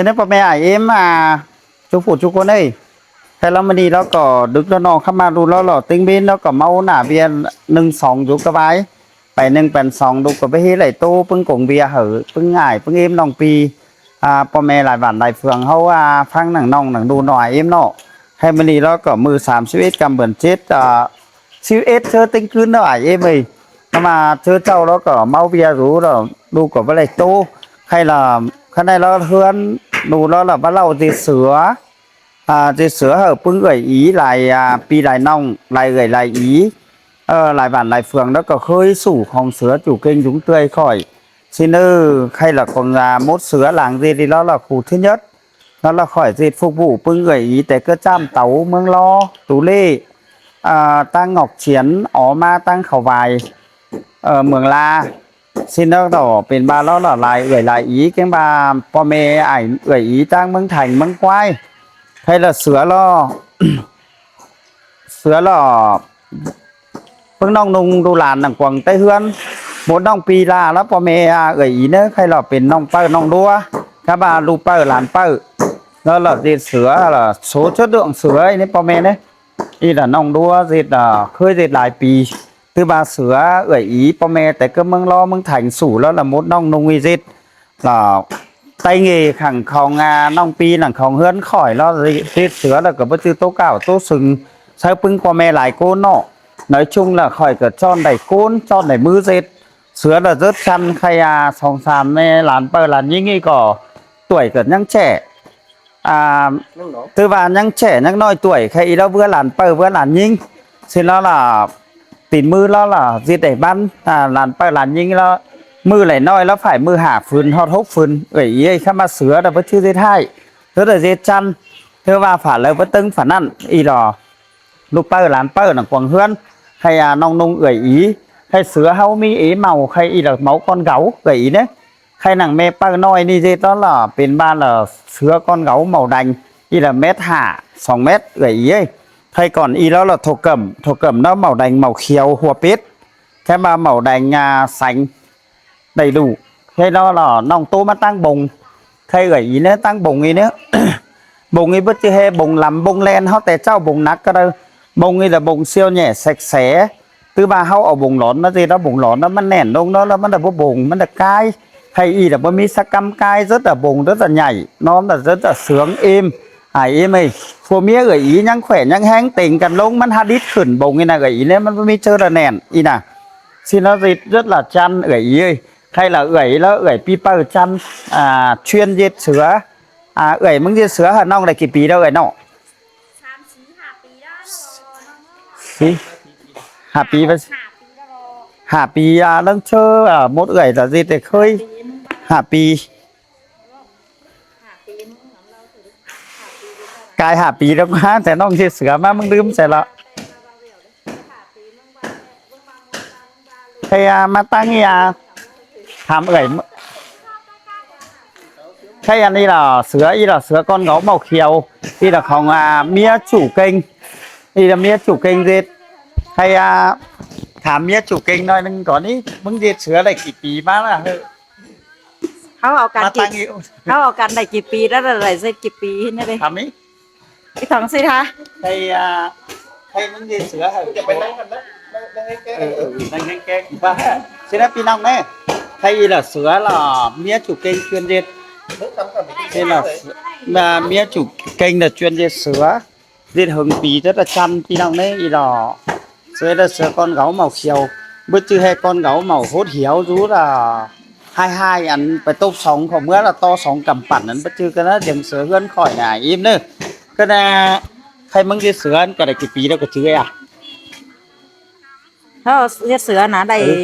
ເດີພໍ່ແມ່ອ້າຍເອັມ ອ່າ ທຸກຜູ້ທຸກຄົນເອີຍ, ແຕ່ລະມື້ນີ້ລາວກໍດຶກແລ້ວເນາະ, ຄ່ຳມາດູລາວເລາະເຕັງເວັນ ລາວກໍເມົາໜ້າເບຍໜຶ່ງສອງຢູ່ກະບາຍ ໄປໜຶ່ງແປນສອງ ລູກກໍໄປເຮັດໄຫຼໂຕ ປຶ້ງກົງເບຍໃຫ້ປຶ້ງອ້າຍ ປຶ້ງເອັມ ນ້ອງປີ ອ່າ ພໍ່ແມ່ຫຼາຍບ້ານຫຼາຍເມືອງເຮົາ ອ່າ ຟັງໜັງນ້ອງໜັງດູໜ້ອຍເອັມເນາະ. ໃຫ້ມື້ນີ້ລາວກໍມື້ສາມສິບເອັດ ກຳເດືອນເຈັດ ອ່າ ສິບເອັດ ເທື່ອເຕັງຄືນເນາະອ້າຍເອັມເອີຍ. ມາເທື່ອເຈົ້າລາວກໍເມົາເບຍຢູ່ ລາວ ລູກກໍບໍ່ໄດ້ໂຕ ໃຫ້ລາ ຄັນໃຫ້ລາວເຮືອນ ດູລາວລະມາເລົ່າຕິເສືອ ອ່າ ຕິເສືອໃຫ້ປຶ້ງເອື້ອຍອີ ຫຼາຍ ອ່າ ປີຫຼາຍນ້ອງ ຫຼາຍເອື້ອຍຫຼາຍອີ ເອີ ຫຼາຍບ້ານຫຼາຍເມືອງ ລາວກໍເຄີຍສູ້ຂອງເສືອຈູ່ເກັງຈຸງເຕື້ອຍຂ້ອຍ ຊິເນີ ໃຫ້ລະຂອງ ອ່າ ໝົດເສືອຫຼັງເດ ລາວລະຄູ່ເທຍດ ລາວລະຂ້ອຍຊິດຟຸກບູປຶ້ງເອື້ອຍອີ ແຕ່ເກີດຈ້າມເຕົາເມືອງລໍ ຕູເລ ອ່າ ຕັ້ງງອກສຽນ ອອກມາຕັ້ງເຂົ້າວາຍ ເອີ ເມືອງລາ ຊິເນີ ເປັນບາລາວລະຫຼາຍເອື້ອຍຫຼາຍອີ ເກັ່ງບາພໍ່ແມ່ອ້າຍເອື້ອຍອີ ຕັ້ງເມືອງໄທເມືອງຄວາຍ ໃຫ້ລະເສືອລໍ ເສືອລໍ ເບິ່ງນ້ອງນຸ່ງດູຫຼານໜັງກວາງໃຕ້ເຮືອນ ໝົດນ້ອງປີລາລະພໍ່ແມ່ເອື້ອຍອີເນີ ໃຫ້ລາວເປັນນ້ອງເປີ້ນນ້ອງດັວ ກະບາລູກເປີ້ນຫຼານເປີ້ນ ລາວລະເຮັດເສືອລະໂຊເຊີດດວງເສືອໃຫ້ພໍ່ແມ່ເນີ ອີລະນ້ອງດັວເຮັດ ເຄີຍເຮັດຫຼາຍປີ ຄືບາເສືອເອື້ອຍອີ ພໍ່ແມ່ແຕ່ກະເມືອງລໍເມືອງໄທສູ້ ລາວລະໝົດນ້ອງນຸ່ງອີເຮັດ ລາວ ໄຕເງຂັງຂອງ ອ່າ ນ້ອງປີ ຫຼັງຂອງເຮືອນຂ້ອຍ ລາວເຮັດເສືອ ລາວກໍບໍ່ຈື່ໂຕກ້າວໂຕຊຶງ ໃຊ້ປຶ້ງພໍ່ແມ່ຫຼາຍໂກນເນາະ ໜ້ອຍຊຸງລະຂ້ອຍກໍຊ້ອນໄດ້ໂກນ ຊ້ອນໄດ້ມືເຮັດເສືອ ລະເຈັດຊັ້ນ ໃຫ້ ອ່າ ສອງສາມແມ່ຫຼານເປີ້ນຫຼານຍິງອີກກໍ ຕ້ວຍກໍຍັງແຈ ອ່າ ຖືວ່າຍັງແຈຍັງນ້ອຍ ຕ້ວຍ ໃຫ້ອີລາວເວືອຫຼານເປີ້ນເວືອຫຼານຍິງ ຊິລາວລະ ຕີນມືລາວລະຊິໄດ້ບັນ ອ່າ ຫຼານເປີ້ນຫຼານຍິງລາວ ມື້ລະໜ້ອຍລາວຝາຍມື້ຫ້າຟືນຮອດຫົກຟືນ ເອື້ອຍອີເອີຍ ຄຳວ່າເສືອລະບໍ່ຖືເຮັດຮ້າຍ ຖືໄດ້ເຮັດຈັນ ຖືວ່າຝາເລີບໍ່ຕຶງຝານັ້ນ ອີລາວ ລູກເປີ້ນຫຼານເປີ້ນໜັງກວາງເຮືອນ ໃຫ້ ອ່າ ນ້ອງນຸ່ງເອື້ອຍອີ ໃຫ້ເສືອເຮົາມີເອເມົາ ໃຫ້ອີລາວເມົາກ່ອນເຂົາ ເອື້ອຍອີເອີຍ ໃຫ້ໜັງແມ່ເປີ້ນນ້ອຍນີ້ເຮັດລະເປັນບາລະເສືອກ່ອນເຂົາເມົາແດງ ອີລະແມັດຫ້າ ສອງແມັດ ເອື້ອຍອີເອີຍ ໃຫ້ກ່ອນອີລະໂທກຳ ໂທກຳເນາະ ເມົາແດງເມົາຂຽວຫົວເປັດ ແຄ່ມາເມົາແດງ ອ່າ ແສງ ໄດ້ລູກ ໃຫ້ລະນ້ອງໂຕມາຕັ້ງບົງ ໃຫ້ເອື້ອຍອີເນີ ຕັ້ງບົງອີເນີ ບົງອີບໍ່ຈະແຮ່ບົງລຳບົງແລ່ນ ເຮົາແຕ່ເຈົ້າບົງໜັກກໍໄດ້ ບົງອີລະບົງສ່ຽວແຫຍ່ແຊກແສ ຄືວ່າເຮົາເອົາບົງຫຼອນມາເຮັດ ເອົາບົງຫຼອນນະ ມັນແໜ້ນລົງເນາະ ລະມັນລະບໍ່ບົງ ມັນລະກາຍ ໃຫ້ອີລະບໍ່ມີສະກຳກາຍ ເຈົ້າຕະບົງ ເຈົ້າຕະໃຫຍ່ ນອນລະເຈົ້າຕະເສືອງເອມ ອ້າຍເອມເອີຍ ຜົວເມຍເອື້ອຍອີຍັງແຂວນຍັງແຮງເຕັງກັນລົງ ມັນຫາດິດຂຶ້ນບົງອີນະ ເອື້ອຍອີເນີ ມັນບໍ່ມີເຈີລະແໜ້ນອີນະ ຊິນະຊິດເລືອດລະຈັນ ເອື້ອຍອີເອີຍ ໃຫ້ລະເອື້ອຍ ລະເອື້ອຍປີເປີ້ນຈັນ ອ່າ ຊວນເຢັດເສືອ ອ່າ ເອື້ອຍ ມຶງເຢັດເສືອຫານ້ອງໄດ້ກີ່ປີແລ້ວເອື້ອຍເນາະ? ສາມ ສີ່ ຫ້າປີແລ້ວ ສີ່ ຫ້າປີ ຫ້າປີແລ້ວ ຫ້າປີ ອ່າ ເລື່ອງເຊີ ອ່າ ໝົດເອື້ອຍລະຊິໄດ້ເຄີຍ ຫ້າປີ ກາຍຫ້າປີແລ້ວ ແຕ່ນ້ອງເຮັດເສືອມາ ມຶງລືມໃສ່ລະ ໃຜ ອ່າ ມາຕັ້ງນີ້ ອ່າ ຖາມເອື້ອຍ ໃຜ ອັນນີ້ລະ ເສືອ ອີລະເສືອກ່ອນເຂົາເມົາຂຽວ ອີລະຂອງ ອ່າ ເມຍຈູ່ເກັງ ອີລະເມຍຈູ່ເກັງເຮັດ ໃຜ ອ່າ ຖາມເມຍຈູ່ເກັງໜ້ອຍໜຶ່ງກ່ອນນີ້ ມຶງເຮັດເສືອໄດ້ກີ່ປີມາລະ? ເຮົາເອົາກັນ ມາຕັ້ງຢູ່ ເຮົາເອົາກັນໄດ້ກີ່ປີແລ້ວ ໄດ້ເສັດກີ່ປີຫັ້ນເດ້? ທຳນີ້ ອີກສອງສີ່ທາ ໃຫ້ ອ່າ ໃຫ້ມຶງເຮັດເສືອໃຫ້ ຈະໄປນັ່ງກັນນະ ນັ່ງໃຫ້ແກ້ ເອີ ເອີ ນັ່ງໃຫ້ແກ້ ວ່າຊິນະ ພີ່ນ້ອງແມ່ ໃຫ້ອີລະເສືອລະ ເມຍຈູ່ເກັງເຊືອນເຈັດ ເຮັດລະ ເມຍຈູ່ເກັງນະ ເຊືອນເຈັດເສືອ ເຮັດເຫິງປີ ແຕ່ຕະຈັນ ພີ່ນ້ອງເດ້ ອີຫຼໍ່ ເສືອ ເສືອກ່ອນເຂົາເມົາຂຽວ ບຶດຈື່ແຮກ່ອນເຂົາເມົາໂຫດຫຽວ ດູລະ ຫາຍໆ ອັນໄປຕົບສອງເຂົາເມືອລະ ຕໍ່ສອງກຳປັນນັ້ນ ບຶດຈື່ກັນນະ ດຽງເສືອເຮືອນຂ້ອຍນະ ອີ່ມເດີ ກະນະ ໃຜມຶງຊິເສືອ ກະໄດ້ກີ່ປີແລ້ວ ກະຈື່ອະ ເຮົາເຮັດເສືອນະໄດ້ ເອີ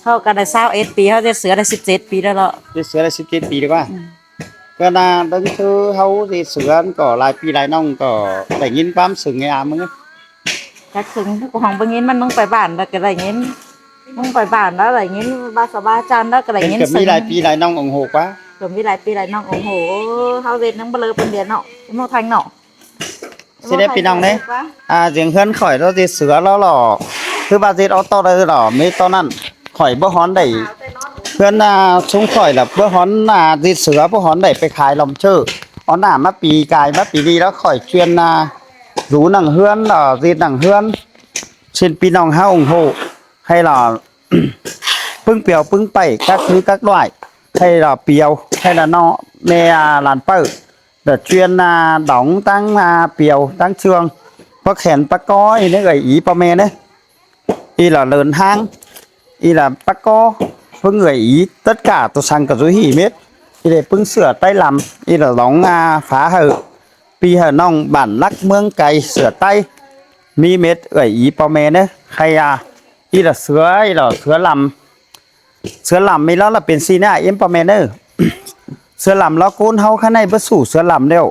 ເຮົາກະໄດ້ຊາວເອັດປີ ເຮົາເຮັດເສືອໄດ້ສິບເຈັດປີແລ້ວເນາະ ເຮັດເສືອໄດ້ສິບເຈັດປີແລ້ວວ່າ ອືມ ກະນາເບິ່ງຄືເຮົາຊິເສືອກໍຫຼາຍປີຫຼາຍນ້ອງກໍໄດ້ຍິນຄວາມເຊິ່ງໃນອາມເບິ່ງ ຈັກເຊິ່ງຂອງເບິ່ງຍິນມັນ ມຶງໄປບ້ານແລ້ວກະໄດ້ຍິນ ມຶງໄປບ້ານແລ້ວໄດ້ຍິນ ບາສະບາຈັນແລ້ວກະໄດ້ຍິນ ກະມີຫຼາຍປີຫຼາຍນ້ອງອົງໂຫກວ່າ ກະມີຫຼາຍປີຫຼາຍນ້ອງອົງໂຫ ເຮົາເຮັດຍັງບໍ່ເລີບເປັນເດືອນເນາະ ເມົາແທງເນາະ ຊິໄດ້ພີ່ນ້ອງເດ້ ອ່າ ສຽງເຮືອນຂ້ອຍລະຊິເສືອລະຫຼໍ່ ຄືວ່າຊິເອົາຕໍ່ໄດ້ຫຼໍ່ ມີຕອນນັ້ນ ຂ້ອຍບໍ່ຮອນໄດ້ ເພື່ອນ ອ່າ ຊຸມຂ້ອຍລະບໍ່ຮອນ ອ່າ ຊິເສືອບໍ່ຮອນໄດ້ໄປຂາຍລອມເຊີ. ເອົາໜ້າມາປີກາຍມາປີນີ້ລະຂ້ອຍຊວນ ອ່າ ດູໜັງເຮືອນລະເຮັດໜັງເຮືອນ ເຊັ່ນພີ່ນ້ອງເຮົາອົງໂຫໃຫ້ລະ ປຶ້ງປຽວປຶ້ງໄປ ກັກຄືກັກດ້ວຍ ໃຫ້ລະປຽວ ໃຫ້ລະເນາະ ແມ່ ອ່າ ຫຼານເປີ້ ລະຊວນ ອ່າ ດອງ ຕັ້ງ ອ່າ ປຽວ ຕັ້ງເຊື່ອງ ປະແຂນປະກ້ອຍ ເອີ່ຍອີ່ພໍ່ແມ່ເອີຍ. ອີ່ລະເລີນຫ້າງ ອີ່ລະປະກໍ ເພິ່ງເອີ່ຍອີ ຕັດກາໂຕສັງກະຈຸຮີເມັດ ອີ່ລະປຶ້ງເສືອໃຕ້ລຳ ອີ່ລະລອງ ອ່າ ຝາເຫີ ປີເຫີນ້ອງບ້ານລັກເມືອງໄກ ເສືອໃຕ້ ມີເມັດເອີ່ຍອີ່ພໍ່ແມ່ເດີ ໃຄອາ ອີ່ລະເສືອ ອີ່ລະເສືອລຳ ເສືອລຳມີແລ້ວລະເປັນສີ່ໜ້າເອັມ ພໍ່ແມ່ເດີ ເສືອລຳລາວໂກນເຮົາຂະໄນບໍ່ສູ້ເສືອລຳແລ້ວ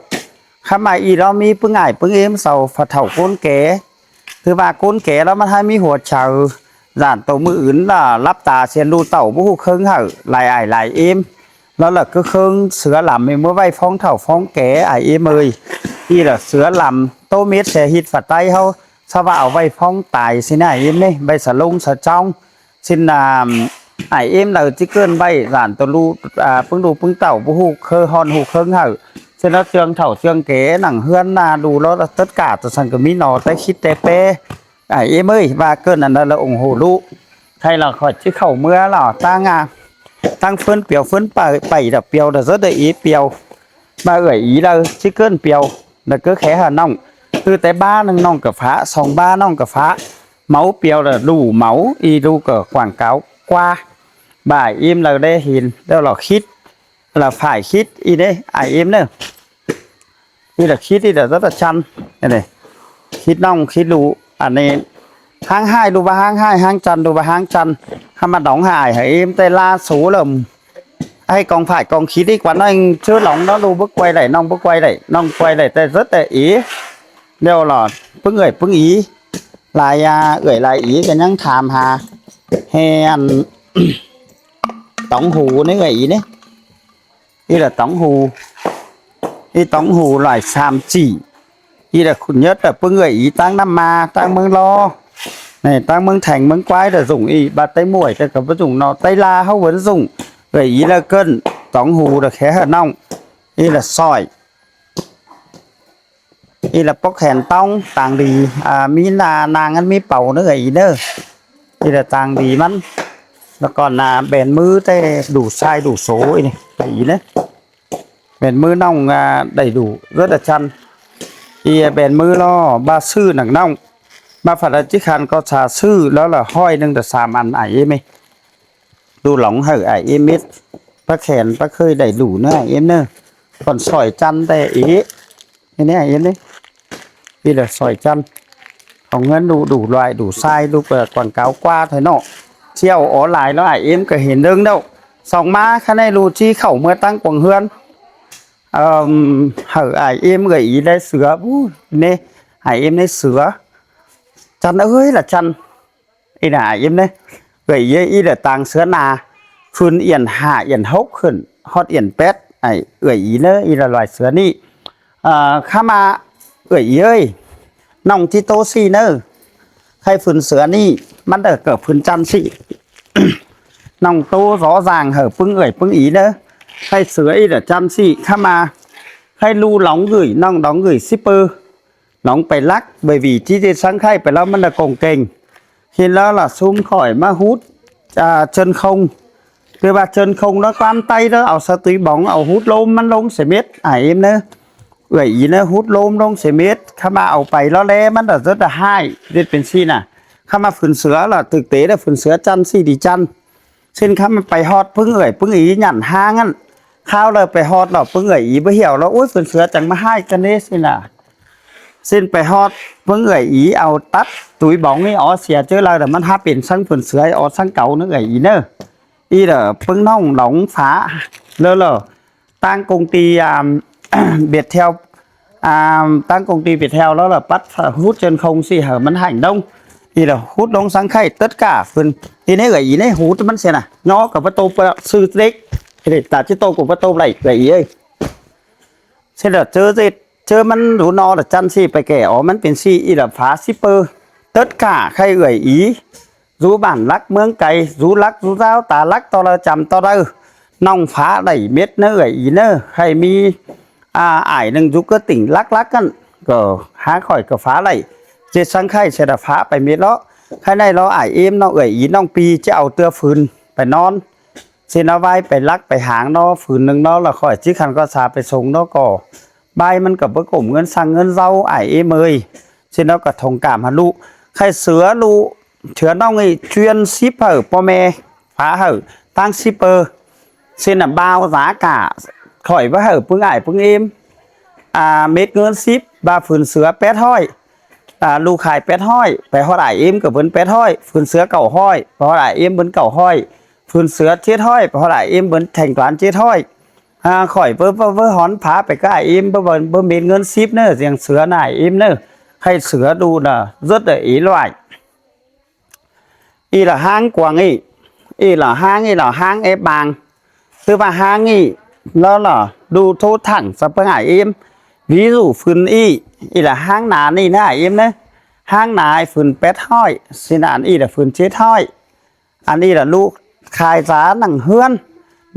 ຄຳວ່າອີ່ລາວມີປຶ້ງອ້າຍປຶ້ງເອັມເຊົາ ຝາເຖົ້າໂກນແກ່ ຄືວ່າໂກນແກ່ລາວມັນໃຫ້ມີຫົວເຊົາ ຢ້ານໂຕມື້ອື່ນລະຫຼັບຕາເສຍລູເຕົ້າບໍ່ຮູ້ເຄິ່ງເຫີ ຫຼາຍອ້າຍຫຼາຍເອັມ ແລ້ວລະກະເຄິ່ງເສືອລຳມີເມືອໄວ້ຟ້ອງເຖົ້າຟ້ອງແກ່ ອ້າຍເອັມເອີຍ ອີ່ລະເສືອລຳໂຕເມັດແສຮິດຝາໃຕ້ເຮົາ ຊະວ່າເອົາໄວ້ຟ້ອງຕາຍຊິນະ ອ້າຍເອັມເດ້ ໄວ້ສະຫຼົງສະຈອງ ຊິນ ອ້າຍເອັມເລີຍຈິເກີນໄວ້ ຫຼານໂຕລູກ ອາ ປຶ້ງລູກປຶ້ງເຕົ້າບໍ່ຮູ້ເຄີຮ້ອນຮູ້ເຄິ່ງເຫີ ຊິນະເຊື່ອງເຖົ້າເຊື່ອງແກ່ ໜັງເຮືອນນາດູລະຕັດກາ ຕະສັງກະມີໜໍ ແຕ່ຄິດແຕ່ແປ ອ້າຍເອັມເອີຍ ວ່າເກີນອັນໃດລະອົງໂຫລູ ໃຜລະຂ້ອຍຊິເຂົ້າເມືອລະ ຕາງອາ ຕາງເຟີນປຽວເຟີນໄປ ໄປລະປຽວລະເສີດເອີຍອີປຽວ ມາເອື້ອຍອີລະຊິເກີນປຽວ ລະເກີແຂຫານ້ອງ ຄືແຕ່ບ້ານໜຶ່ງນ້ອງກະຟ້າ ສອງບ້ານນ້ອງກະຟ້າ ເມົາປຽວລະດູເມົາ ອີດູກະກວາງກາວກວ່າ ບ້າເອັມລະໄດ້ເຫັນ ແລ້ວລະຄິດ ລະຝ່າຍຄິດອີເດ້ ອ້າຍເອັມເດີ ອີລະຄິດອີລະຕະຕະຊັນ ອັນນີ້ ຄິດນ້ອງຄິດລູ ອັນນີ້ ຮ້າງຮ້າຍລູວ່າຮ້າງຮ້າຍ ຮ້າງຈັນລູວ່າຮ້າງຈັນ ຄຳມາດອງໃຫ້ອ້າຍໃຫ້ເອັມ ແຕ່ລາໂສເລີ່ມ ໃຫ້ກອງຝ່າຍກອງຄິດອີກວ່ານ້ອງເຊີຫຼອງເນາະ ລູບໍ່ກວຍໄດ້ ນ້ອງບໍ່ກວຍໄດ້ ນ້ອງກວຍໄດ້ແຕ່ເສີດແຕ່ເອ ແລ້ວລະປຶ້ງເອື້ອຍປຶ້ງອີ ຫຼາຍອາ ເອື້ອຍຫຼາຍອີກະຍັງຖາມຫາ ແຮອັນ ຕອງຫູນີ້ເອື້ອຍອີນີ້ ອີລະຕອງຫູ ອີຕອງຫູຫຼາຍສາມຈີ່ ອີລະຄຸນເຍິດລະປຶ້ງເອື້ອຍອີ ຕາງນ້ຳມາ ຕາງເມືອງລໍ ນີ້ ຕາງເມືອງແຖງເມືອງກວາຍລະສູງ ອີບາດໄຕໝວຍແຕ່ກະບໍ່ສູງເນາະ ໄຕລາເຮົາເວີນສູງ ເອື້ອຍອີລະເກີນ ຕອງຫູລະແຂຫານ້ອງ ອີລະຊອຍ ອີລະປົກແຂນຕ້ອງຕາງດີ ອາ ມີນາ ນາງອັນມີເປົາເນີ ອີເນີ ອີລະຕາງດີມັນ ລະກອນນາແບນມືແຕ່ດູຊາຍດູໂສ ອີນີ້ ອີເນີ ແບນມືນ້ອງ ອາ ໄດ້ດູເລີດອາຈານ ອີແບນມືລໍບາຊື້ໜັງນ້ອງ ບາຝັດອາຈິຄັນກໍຊາຊື້ ແລ້ວລະຮ້ອຍໜຶ່ງຕະສາມອັນ ອາເອເມ ດູຫຼອງໃຫ້ອາເອເມດ ປາແຂນປາເຄີຍໄດ້ດູເນີ ອາເອເມເນີ ກ່ອນຊອຍຈັນແຕ່ເອ ນີ້ ອາເອເມ ນີ້ລະຊອຍຈັນ ເອົາເງິນດູ ດູລາຍດູຊາຍ ດູກວ່າກວາງກາວກວ່າແທ້ເນາະ ທ່ຽວອໍຫຼາຍແລ້ວ ອາເອເມກໍເຫັນເດີງແລ້ວ ສອງມາຄັນໃຫ້ດູທີ່ເຂົ້າເມືອຕັ້ງກວາງເຮືອນ ເອີ ໃຫ້ອາເອເມເອື້ອຍອີໄດ້ເສືອ ອູ້ ເນ ອາເອເມໄດ້ເສືອ ຈັນເອີຍລະຈັນ ອີນາອີມເດ້ ເອື້ອຍເອີຍ ອີເດຕາງເສືອໜາ ຟື້ນອຽນຫ້າ ອຽນຫົກ ຂຶ້ນຮອດອຽນແປດ ໄອ້ເອື້ອຍອີເດີ ອີລະລອຍເສືອນີ້ ເອີ ຂ້າມາ ເອື້ອຍອີເອີຍ ນ້ອງຈິໂຕຊີ້ເນີ ໃຫ້ຟື້ນເສືອນີ້ ມັນເດີເກີບຟື້ນຈັນຊີ້ ນ້ອງໂຕສໍສາງ ເຫີປຶ້ງເອື້ອຍປຶ້ງອີເດີ ໃຫ້ເສືອອີເດຈັນຊີ້ ຂ້າມາ ໃຫ້ລູຫຼອງເອື້ອຍ ນ້ອງດອງເອື້ອຍຊິເປີ ນ້ອງໄປລັກ ເບບີຈີເຈສັງໄຄໄປແລ້ວ ມັນລະກົງເກັງ ເຫັນແລ້ວລະຊຸມຂ້ອຍມາຫຸດ ອາ ເຊີນຄົງ ຄືວ່າເຊີນຄົງລະຄວາມໄຕລະເອົາສະຕຸຍບອງ ເອົາຫຸດໂລມມັນລົງໃສ່ເມັດ ອາເອມເນີ ເອື້ອຍອີເນີ ຫຸດໂລມລົງໃສ່ເມັດ ຄຳວ່າເອົາໄປລະແລ ມັນລະຈະໄດ້ຮ້າຍ ເຮັດເປັນຊີ້ນະ ຄຳວ່າຝືນເສືອລະຖືກເຕະລະຝືນເສືອຈັນ ສີ່ດີຈັນ ເຊັ່ນຄຳໄປຮອດປຶ້ງເອື້ອຍປຶ້ງອີຫຍັນຫ້າງນັ້ນ ຄາວເລີໄປຮອດລະປຶ້ງເອື້ອຍອີບໍ່ຫ່ຽວລະ ໂອ້ຍ ຝືນເສືອຈັ່ງມາຮ້າຍກັນເດ້ຊີ້ນະ ເຊັ່ນໄປຮອດປຶ້ງເອື້ອຍອີ ເອົາຕັດຕຸຍບອງນີ້ ອໍ ເສຍເຈີລະ ມັນຫາເປັນສັງຝືນເສືອ ອໍ ສັງເກົາເນີ ເອື້ອຍອີເນີ ອີເດີປຶ້ງນ້ອງຫຼອງຟ້າ ເລີເລີ ຕາງກົງຕີ ອາ ເບັດແຖວ ອາ ຕາງກົງຕີເບັດແຖວ ແລ້ວລະປັດຫຸດເຈີນຄົງຊີ້ ເຫີມັນໃຫ້ດົງ ອີເດີຫຸດລົງສັງໄຄເຕີດກາຟຶນ ອີເນເອື້ອຍອີເນຫູດມັນເສຍນະ ຍໍກັບປະຕູປະຊື່ເລັກ ຕາຈິໂຕກັບປະຕູໄຫຼເອື້ອຍອີເອີຍ ເສຍເດີເຈີເຈັດ ເຈີມັນຫູນອລະຈັນຊີ້ໄປແກ່ ອໍ ມັນເປັນຊີ້ ອີລະຟ້າຊິເປີ ເຕີດກາໄຄເອື້ອຍອີ ຢູ່ບ້ານຫຼັກເມືອງໄກ ຢູ່ຫຼັກຢູ່ລາວຕາຫຼັກຕໍ່ລະຈຳຕໍ່ເດີ ນ້ອງຟ້າໄດ້ເມັດເນີ ເອື້ອຍອີເນີ ໃຫ້ມີ ອາ ອ້າຍໜຶ່ງຢູ່ກະຕິ່ງຫຼັກໆ ນັ້ນ ກໍຫາຂ້ອຍກໍຟ້າໄດ້ ເຈັດສັງໄຄເສດາຟ້າໄປເມັດເລາະ ໃຫ້ໄດ້ເລາະ ອ້າຍເອມເນາະ ເອື້ອຍອີ ນ້ອງປີຈະເອົາເທື່ອຟືນໄປນອນ ຊິນະວາຍໄປຫຼັກໄປຫາງເນາະ ຟືນໜຶ່ງເນາະ ລະຂ້ອຍຊິຂັນກໍສາໄປສົ່ງເນາະ ກໍບາຍມັນກໍບໍ່ກົມເງິນສັງເງິນເຊົາ ອ້າຍເອມເອີຍ ຊິນະກໍທົງກາມຫາລູກ ໃຫ້ເສືອລູກ ເທື່ອນ້ອງນີ້ຈວນສິບເຮີ ພໍ່ແມ່ ພາເຮີ ຕັ້ງສິບເປີ ເຊັ່ນນະ ບ່າວສາກາ ຂ້ອຍວ່າເຮີ ປຶງອ້າຍປຶງເອມ ອາ ເມັດເງິນສິບ ບ່າວຝືນເສືອແປດຮ້ອຍ ອາ ລູກຂາຍແປດຮ້ອຍ ໄປຮອດອ້າຍເອມກໍເບິ່ນແປດຮ້ອຍ ຝືນເສືອເກົ້າຮ້ອຍ ໄປຮອດອ້າຍເອມເບິ່ນເກົ້າຮ້ອຍ ຝືນເສືອເຈັດຮ້ອຍ ໄປຮອດອ້າຍເອມເບິ່ນແທ່ງກວານເຈັດຮ້ອຍ ອາ ຂ້ອຍເບິ່ງ ເບິ່ງ ເບິ່ງ ຫອນພາໄປກັບອ້າຍເອມ ເບິ່ງ ເບິ່ງ ເບິ່ງເມັດເງິນສິບເນີ ສຽງເສືອນາຍເອມເນີ ໃຫ້ເສືອດູນະ ເລິດເອີ ເອຫຼວາຍ ອີລະຫາງກວາງອີ ອີລະຫາງ ອີລະຫາງເອບາງ ຄືວ່າຫາງອີ ລະລະດູໂທຖັງສະເປິງອາເອມ ວີຊູຟືນອີ ອີລະຫາງໜານີ້ນາອາເອມເນີ ຫາງໜາໃຫ້ຟືນແປດຮ້ອຍ ຊິນາອັນອີລະຟືນເຈັດຮ້ອຍ ອັນອີລະລູກຂາຍສາໜັງເຮືອນ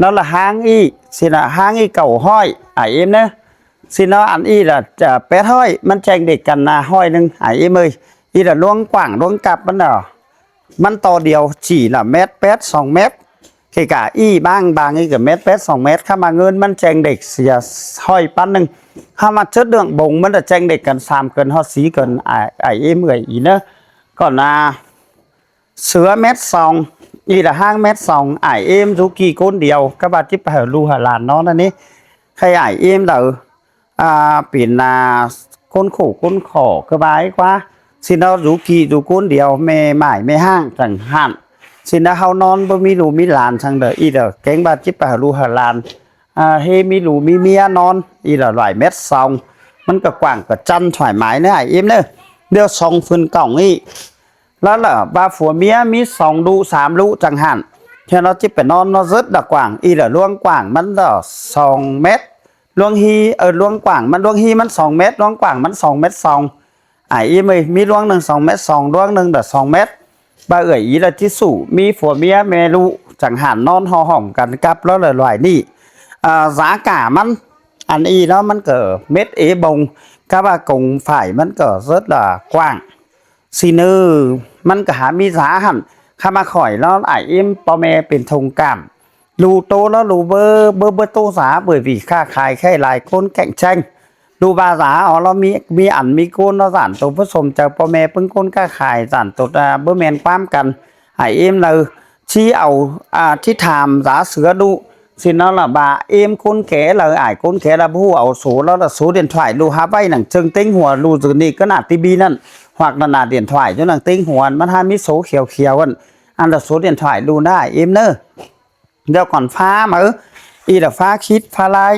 ລະລະຫາງອີ ຊິນາຫາງອີເກົ້າຮ້ອຍອາເອມເນີ ຊິນາອັນອີລະແປດຮ້ອຍ ມັນແຈ້ງເດັກກັນນາຮ້ອຍໜຶ່ງອາເອມເອີຍ ອີລະລວງກວ້າງລວງກັບມັນນະ ມັນຕໍ່ດຽວ ຈີລະແມັດແປດ ສອງແມັດ ເກກາອີບາງບາງອີກະແມັດແປດ ສອງແມັດ ຄຳວ່າເງິນມັນແຈ້ງເດັກເສຍຮ້ອຍປານໜຶ່ງ ຄຳວ່າເຈີເລື່ອງບົງມັນຈະແຈ້ງເດັກກັນສາມເກີນຮອດສີ່ເກີນອາເອມເອີຍອີເນີ ກ່ອນນາ ເສືອແມັດສອງ ອີລະຫາງແມັດສອງ ອາເອມຊູກີ້ກົ້ນດຽວ ກະບາດຈິບຫາລູຫາຫຼານເນາະ ນັ້ນນີ້ ໃຄອາເອມເດີ ອາ ເປັນ ອາ ກົ້ນໂຂກົ້ນຂໍ ກະບາຍກວ່າ ຊິເນາະ ຊູກີ້ຊູກົ້ນດຽວ ແມ່ໝ້າຍແມ່ຮ້າງຈັ່ງຫັ້ນ ຊິນະເຮົານອນບໍ່ມີລູມີຫຼານຈັ່ງເດີ ອີເດີ ແກງບາດຈິບຫາລູຫາຫຼານ ອາ ເຮມີລູມີເມຍນອນ ອີລະຫຼາຍແມັດສອງ ມັນກະກວ້າງກະຈັນຖອຍໝາຍເນີ ອາເອມເນີ ດຽວສອງຟືນກ່ອງອີ ລະລະວ່າຜົວເມຍມີສອງລູກສາມລູກຈັ່ງຫັ້ນ ແຕ່ເນາະຈິບໄປນອນເນາະເລິດລະກວ້າງ ອີລະລວງກວ້າງມັນລະສອງແມັດ ລວງຮີ ເອີ ລວງກວ້າງມັນ ລວງຮີມັນສອງແມັດ ລວງກວ້າງມັນສອງແມັດສອງ ອາເອມເອີຍ ມີລວງໜຶ່ງສອງແມັດສອງ ລວງໜຶ່ງລະສອງແມັດ ບ່າເອື້ອຍອີລະຈິສູ ມີຜົວເມຍແມ່ລູກຈັ່ງຫັ້ນ ນອນຫໍ່ຫ້ອມກັນກັບລະລະຫຼວຍນີ້ ອາ ສາກາມັນ ອັນອີເນາະ ມັນກະເມັດເອບົງ ກະວ່າກົງຝ້າຍມັນກະເລິດລະກວ້າງ ຊິເນີ ມັນກະຫາມີສາຫັ້ນ ຄຳວ່າຂ້ອຍລະອາເອມ ພໍ່ແມ່ເປັນທົງກາມ ລູໂຕລະລູເບີ ເບີ ເບີໂຕສາ ເບີວີຄ້າຂາຍ ໃຄຫຼາຍຄົນແກ່ງແຈ້ງ ລູບາສາ ເອົາລະມີ ມີອັນມີໂກນລະສານໂຕ ປະສົມເຈົ້າພໍ່ແມ່ເບິ່ງຄົນຄ້າຂາຍ ສານໂຕ ອາ ບໍ່ແມ່ນຄວາມກັນ ອາເອມລະ ຊິເອົາ ອາ ທິຖາມສາເສືອດຸ ຊິນອນລະບາເອມຄົນແກ່ລະ ອາຍຄົນແກ່ລະ ບໍ່ຮູ້ເອົາໂສລະລະ ໂສດຽນຖວາຍລູຫາໄວ້ໜັງເຈິງເຕັງຫົວລູ ຈະນີ້ກະໜາດຕີບີນັ້ນ ຫວັກນະນາດຽນຖວາຍຢູ່ໜັງເຕັງຫົວ ມັນຫາມີໂສຂຽວໆ ອັນ ອັນລະໂສດຽນຖວາຍລູນາອາເອມເນີ ດຽວກ່ອນຟ້າມາ ອີລະຟ້າຄິດຟ້າລາຍ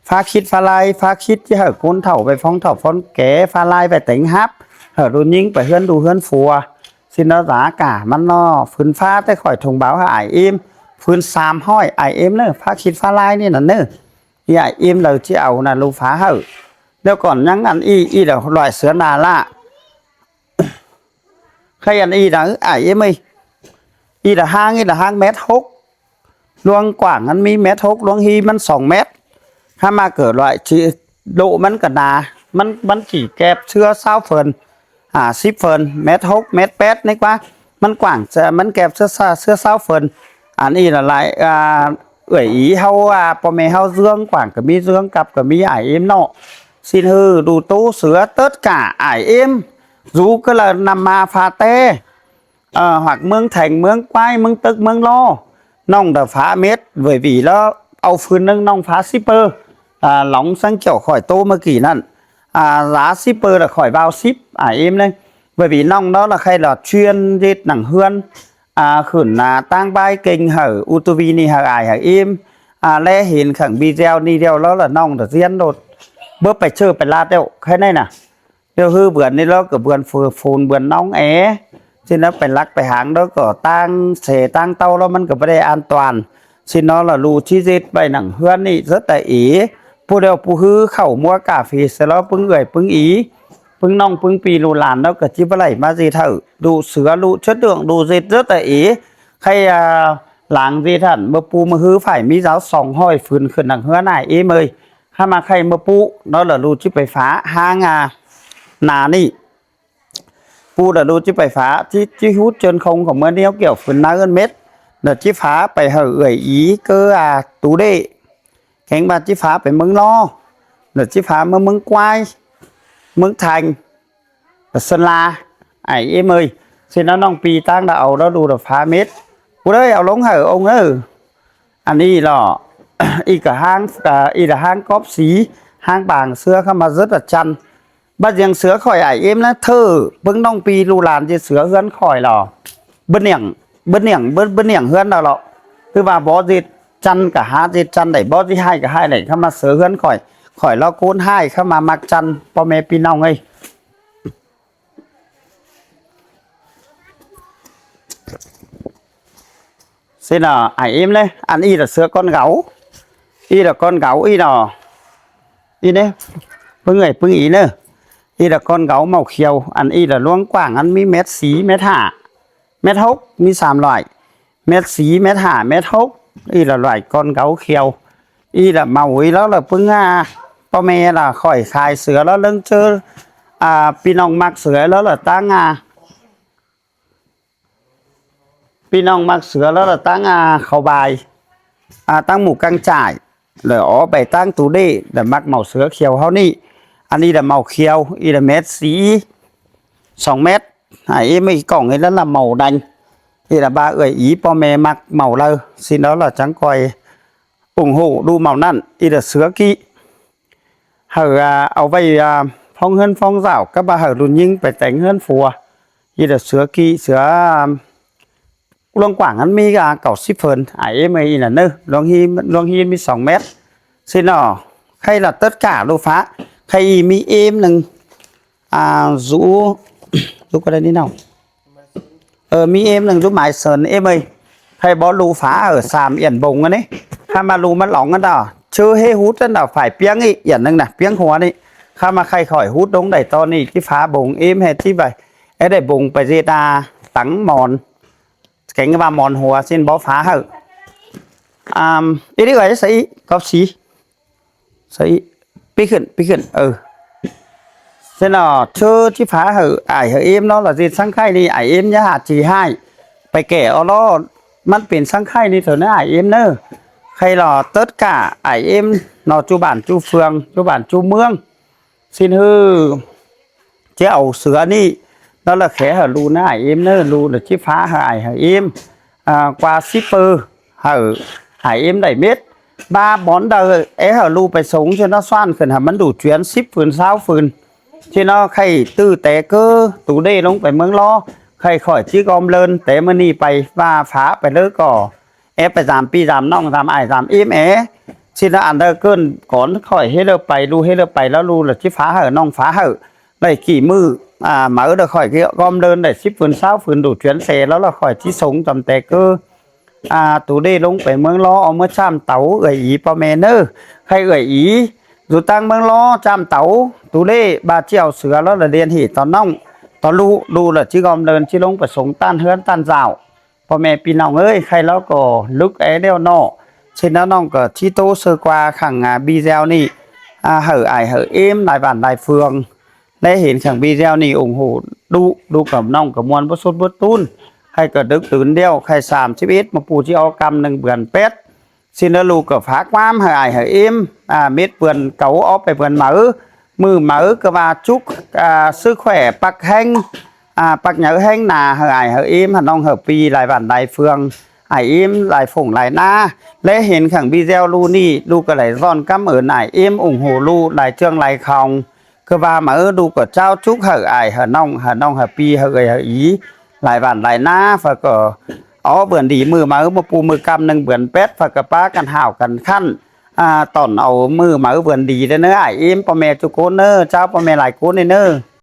ຟ້າຄິດຟ້າລາຍ ຟ້າຄິດຈະໃຫ້ຄົນເຖົ້າໄປຟ້ອງເຖົ້າຟ້ອງແກ່ ຟ້າລາຍໄປແຕ່ງຮັບ ເອີ ໂດນຍິງໄປເຮືອນດູເຮືອນຜົວ ຊິນອນລະກະມັນເນາະ ຟືນຟ້າແຕ່ຂ້ອຍຖົງເບົາໃຫ້ອາຍເອມ ຟືນສາມຮ້ອຍອາຍເອມເນີ ຟ້າຄິດຟ້າລາຍນີ້ນະເນີ ອີອາຍເອມລະຊິເອົານະລູກຟ້າໃຫ້ ດຽວກ່ອນຍັງອັນອີອີລະລອຍເສືອນາລະ ໃຄອັນອີນະ ອາຍເອມເອີຍ ອີລະຫາງ ອີລະຫາງແມັດຫົກ ລວງກວ້າງມັນມີແມັດຫົກ ລວງຮີມັນສອງແມັດ ຖ້າມາເກີດລອຍຊິໂລມັນກະໜາ ມັນ ມັນຊິແກບເສືອຊາວເຟີນ ອາ ສິບເຟີນ ແມັດຫົກ ແມັດແປດ ນີ້ກວ່າ ມັນກວ້າງ ມັນແກບເສືອຊາ ເສືອຊາວເຟີນ ອັນອີລະຫຼາຍ ອາ ເອື້ອຍອີເຮົາວ່າ ພໍ່ແມ່ເຮົາເຊື່ອງກວ້າງກະມີ ເຊື່ອງກັບກະມີ ອາຍເອມເນາະ ຊິນເຮີ ດູໂຕເສືອ ເຕີດກາ ອາຍເອມ ຊູກະລະນຳມາຟາແຕ ເອີ ຫາກເມືອງແຖງ ເມືອງກວາຍ ເມືອງຕຶກ ເມືອງລໍ ນ້ອງດາຟ້າເມັດ ເວີຍຫວີລະ ເອົາຟືນໜຶ່ງ ນ້ອງຟ້າຊິບເປີ ອາ ຫຼອງສັງກ່ຽວຂ້ອຍໂຕເມື່ອກີ້ນັ້ນ ອາ ລາຊິບເປີລະຂ້ອຍວາວສິບ ອາເອມເລີຍ ເວີຍຫວີນ້ອງເນາະ ລະໄຄລະຊວນເຮັດໜັງເຮືອນ ອາ ຂຶ້ນນາຕັ້ງບາຍເກັ່ງ ເຮີ ອຸຕຸວີນີ້ ເຮີ ອາຍ ເຮີ ເອມ ອາ ແລເຫັນຂັງບີແດວນີ້ດຽວລະລະ ນ້ອງດາຊຽນໂດດ ເບີໄປເຊີໄປລາດແລ້ວ ໄຄໄດ້ນະ ດຽວຄືເບືອນນີ້ລະກະເບືອນຝືນເບືອນນ້ອງແອ ຊິນະໄປລັກໄປຫາງລະກະຕ່າງແສຕ່າງເຕົ້າລະ ມັນກະບໍ່ໄດ້ອັນຕວານ ຊິນະລະລູຊິເຮັດໄປໜັງເຮືອນນີ້ ເສດຕາເອ ຜູ້ດຽວຜູ້ຮືເຂົ້າມົວກາເຟ ສະລະປຶງເອື້ອຍປຶງອີ ປຶ້ງນ້ອງປຶ້ງປີລູກຫຼານເນາະ ກໍຊິບໍ່ໄດ້ມາເຮັດໃຫ້ ດູເສືອ ດູເຊິດເດືອງ ດູເຈັດເຈີຕະເອ ໃຄອາ ຫຼາງເຮັດຫັ້ນ ເມື່ອປູເມື່ອຮື ຝ້າຍມີເຈົ້າສອງຮ້ອຍຟືນຂຶ້ນຫຼັງເຮືອນອ້າຍເອີ່ມເອີຍ ຂ້າມາໄຄເມື່ອປູເນາະ ລະດູຈິໄປຟ້າຫ້າງອາ ໜານີ້ ປູລະດູຈິໄປຟ້າ ຈິ ຈິຫູດເຈີນຄົງຂອງເມືອນຽວກ່ຽວຟືນນາເອີ້ນເມັດ ລະຈິຟ້າໄປໃຫ້ເອື້ອຍອີ ເກີອາ ຕູເດ ແຂງບາດຈິຟ້າໄປເມືອງລໍ ລະຈິຟ້າເມືອງ ເມືອງກວາຍ ເມືອງໄທ ລະເຊີນລາ ອ້າຍເອີ່ມເອີຍ ຊິນະນ້ອງປີຕາງລະເອົາລະດູລະຟ້າເມັດ ຜູ້ໃດເອົາລົງໃຫ້ອົງເອີ ອັນນີ້ລະ ອີກກະຫ້າງ ກະອີກລະຫ້າງກອບສີ ຫ້າງບາງເສືອເຂົ້າມາເຊີດອາຈານ ບາດຫຍັງເສືອຂ້ອຍອ້າຍເອີ່ມນະເທີ ເບິ່ງນ້ອງປີລູກຫຼານຈະເສືອເຮືອນຂ້ອຍລະ ເບິ່ງຫຍັງ ເບິ່ງຫຍັງ ເບິ່ງ ເບິ່ງຫຍັງເຮືອນລະລະ ຄືວ່າບໍ່ເຮັດຈັນກະຫາເຮັດຈັນໄດ້ ບໍ່ຊິຮ້າຍກະຮ້າຍໄດ້ ເຂົ້າມາເສືອເຮືອນຂ້ອຍ ຂ້ອຍລະໂກນຮ້າຍ ເຂົ້າມາມັກຈັນ ພໍ່ແມ່ພີ່ນ້ອງເອີຍ. ຊິນະ ອ້າຍເອີ່ມເດ້ ອັນອີ່ລະເສືອກ່ອນເຂົາ ອີ່ລະກ່ອນເຂົາ ອີ່ລະ ອີ່ເດ້ ເບິ່ງເອີຍ ເບິ່ງອີ່ເດີ ອີ່ລະກ່ອນເຂົາເມົາຂຽວ ອັນອີ່ລະລວງກວ້າງ ອັນມີແມັດສີ່ ແມັດຫ້າ ແມັດຫົກ ມີສາມລາຍ ແມັດສີ່ ແມັດຫ້າ ແມັດຫົກ ອີ່ລະລາຍກ່ອນເຂົາຂຽວ ອີ່ລະເມົາ ອີ່ລະລະປຶ້ງອາ ພໍ່ແມ່ລະຂ້ອຍຂາຍເສືອລະເລິງເຈີ ອາ ພີ່ນ້ອງມັກເສືອລະລະຕັ້ງອາ ພີ່ນ້ອງມັກເສືອລະລະຕັ້ງອາ ເຂົ້າບາຍ ອາ ຕັ້ງໝູກາງຈາຍ ລະອອກໄປຕັ້ງຕູເດ ລະມັກເມົາເສືອຂຽວເຮົານີ້ ອັນນີ້ລະເມົາຂຽວ ອີ່ລະແມັດສີ່ ສອງແມັດ ໃຫ້ອີ່ມີກ່ອງ ອີ່ລະລະເມົາແດງ ອີ່ລະບາເອື້ອຍອີ ພໍ່ແມ່ມັກເມົາເລີ ຊິນະລະຈັ່ງຄ່ອຍ ອຸງໂຫດູເມົານັ້ນ ອີດາເສືອກີ້ ເຮົາ ອາ ເອົາໄວ້ ອາ ຟອງເຮືອນຟອງຊາວ ກັບວ່າໃຫ້ລຸ້ນຍິງໄປແຕ່ງເຮືອນຜົວ ອີດາເສືອກີ້ ເສືອ ອາ ລວງກວ້າງຫັ້ນມີ ອາ ເກົ້າສິບເຟີນ ອາ ເອັມ ອີນັ້ນເດີ ລວງຮີ ລວງຮີມີສອງແມັດ ຊິເນາະ ໃຄລະເຕີດກາລູກຟ້າ ໃຄອີມີເອັມໜຶ່ງ ອາ ຊູ ຊູກໍໄດ້ນີ້ເນາະ. ເອີ ມີເອັມໜຶ່ງຈຸໝາຍເຊີນ ເອັມເອີຍ ໃຜບໍ່ຮູ້ຝາ ເອີ ສາມອຽນບົງອັນນີ້ ຂ້າມາຮູ້ມັນຫຼອງກັນດາ ຊື່ເຮຫູດກັນດາ ຝາຍປຽງອີກອຽນໜຶ່ງນະ ປຽງຫົວນີ້ ຂ້າມາໄຂ່ຄ່ອຍຫູດລົງໄດ້ຕອນນີ້ ທີ່ຝາບົງ ເອັມເຮັດທີ່ໄວ້ ເຮັດໄດ້ບົງໄປເຈດາ ຕັງໝອນ ແກງວ່າໝອນຫົວ ຊິນບໍ່ຝາເຮີ ອາ ອີນີ້ເອີຍ ໃສ່ກອບສີ ໃສ່ ປີຂຶ້ນ ປີຂຶ້ນ ເອີ ຊັ້ນເນາະ ເທີທີ່ຝາໃຫ້ອ້າຍໃຫ້ເອັມເນາະ ລະຊິສັງໄຄນີ້ ອ້າຍເອັມຢ່າຫາຈີໃຫ້ ໄປແກ່ເອົາເນາະ ມັນເປັນສັງໄຄນີ້ເຖິງນະອ້າຍເອັມເນີ ໃຄລະເຕີດກາອ້າຍເອັມເນາະ ຈຸບ້ານຈຸເຟືອງ ຈຸບ້ານຈຸເມືອງ ຊິນຮື ຈະເອົາເສືອນີ້ ແລ້ວລະແຂໃຫ້ລູນະອ້າຍເອັມເນີ ລູລະຈິຝາໃຫ້ອ້າຍໃຫ້ເອັມ ອາ ກວ່າສິບເປີ ໃຫ້ອ້າຍເອັມໄດ້ເມັດ ບາບອນໃດແອໃຫ້ລູໄປສົ່ງເຊນອສວານຂຶ້ນ ໃຫ້ມັນດູດຈວນສິບຟືນ ຊາວຟືນ ເຊນອ ໃຄ່ຕື້ແຕ່ເກີຕູເດລົງໄປເມືອງລໍ ໃຄ່ຂ້ອຍຈິກອມເລີນ ແຕ່ມື້ນີ້ໄປວ່າຝາໄປເລີກໍ ແອໄປຕາມພີ່ຕາມນ້ອງຕາມອ້າຍຕາມເອັມແອ ຊິລະອັນເດີເກີນກ່ອນຂ້ອຍເຮັດເລີໄປ ລູເຮັດເລີໄປ ແລ້ວລູລະຊິຝາໃຫ້ນ້ອງຝາໃຫ້ ໄດ້ກີ່ມື້ ອາ ມາເດີຂ້ອຍກໍອມເດີນໄດ້ສິບຟືນ ຊາວຟືນ ດູດຈວນແສ ແລ້ວລະຂ້ອຍຊິສົ່ງຕຳແຕ່ເກີ ອາ ຕູເດລົງໄປເມືອງລໍ ເອົາເມືອຈ້າມເຕົາ ເອື້ອຍອີພໍ່ແມ່ເນີ ໃຄ່ເອື້ອຍອີ ຢູ່ຕ່າງເມືອງລໍ ຈ້າມເຕົາ ຕູເດ ບາດຊິເອົາເສືອ ແລ້ວລະລຽນເຫດຕອນນ້ອງ ຕອນລູ ລູລະຊິອອມເດີນ ຊິລົງໄປສົ່ງຕ້ານເຮືອນຕ້ານຊາວ ພໍ່ແມ່ພີ່ນ້ອງເອີຍ ໃຄ່ລາວກໍລຶກແອແລ້ວເນາະ ເຊັ່ນນັ້ນນ້ອງກໍທີ່ໂຕເຊີກວ່າຂັງ ອາ ບີແຊວນີ້ ອາ ໃຫ້ອ້າຍໃຫ້ເອັມຫຼາຍບ້ານຫຼາຍເຟືອງ ໄດ້ເຫັນຂັງບີແຊວນີ້ອົງໂຫດຸ ດຸກັບນ້ອງກໍມ່ວນບໍ່ສຸດບໍ່ຕູນ ໃຄ່ກໍດຶກຕື່ນແລ້ວ ໃຄ່ສາມສິບເອັດມາປູຊິອອກກຳໜຶ່ງເດືອນແປດ ຊິນລະລູກກໍຝາກຄວາມໃຫ້ອ້າຍໃຫ້ເອັມ ອາ ເມັດເປື້ອນເກົ່າອອກໄປເປື້ອນເໝີ ມື້ເໝີກໍວ່າຈຸກ ອາ ຊື້ແຂວປັກແຮງ ອາ ປັກເຫຍີແຮງໜາໃຫ້ອ້າຍໃຫ້ເອັມ ໃຫ້ນ້ອງໃຫ້ພີ່ຫຼາຍບ້ານຫຼາຍເຟືອງ ອ້າຍເອັມຫຼາຍຝົງຫຼາຍນາ ແລະເຫັນຂັງບີແຊວລູນີ້ ລູກກໍໄດ້ຊ້ອນກຳເອີ້ນອ້າຍເອັມອົງໂຫລູຫຼາຍເຈືອງຫຼາຍຂອງ ຄືວ່າມາເອີ ລູກກໍເຈົ້າຈຸກໃຫ້ອ້າຍໃຫ້ນ້ອງ ໃຫ້ນ້ອງໃຫ້ພີ່ໃຫ້ເອື້ອຍໃຫ້ອີ ຫຼາຍບ້ານຫຼາຍນາ ຝາກກໍ ອໍ ເບືອນດີ ມື້ມາເອີ ມື້ປູມື້ກຳໜຶ່ງເບືອນແປດ ຝາກກໍປາກັນຫ້າວກັນຂັນ ອາ ຕອນເອົາມື້ມາເອີ ເບືອນດີເດີເນີ ອ້າຍເອັມ ພໍ່ແມ່ທຸກຄົນເນີ ເຈົ້າ ພໍ່ແມ່ຫຼາຍຄົນເນີ.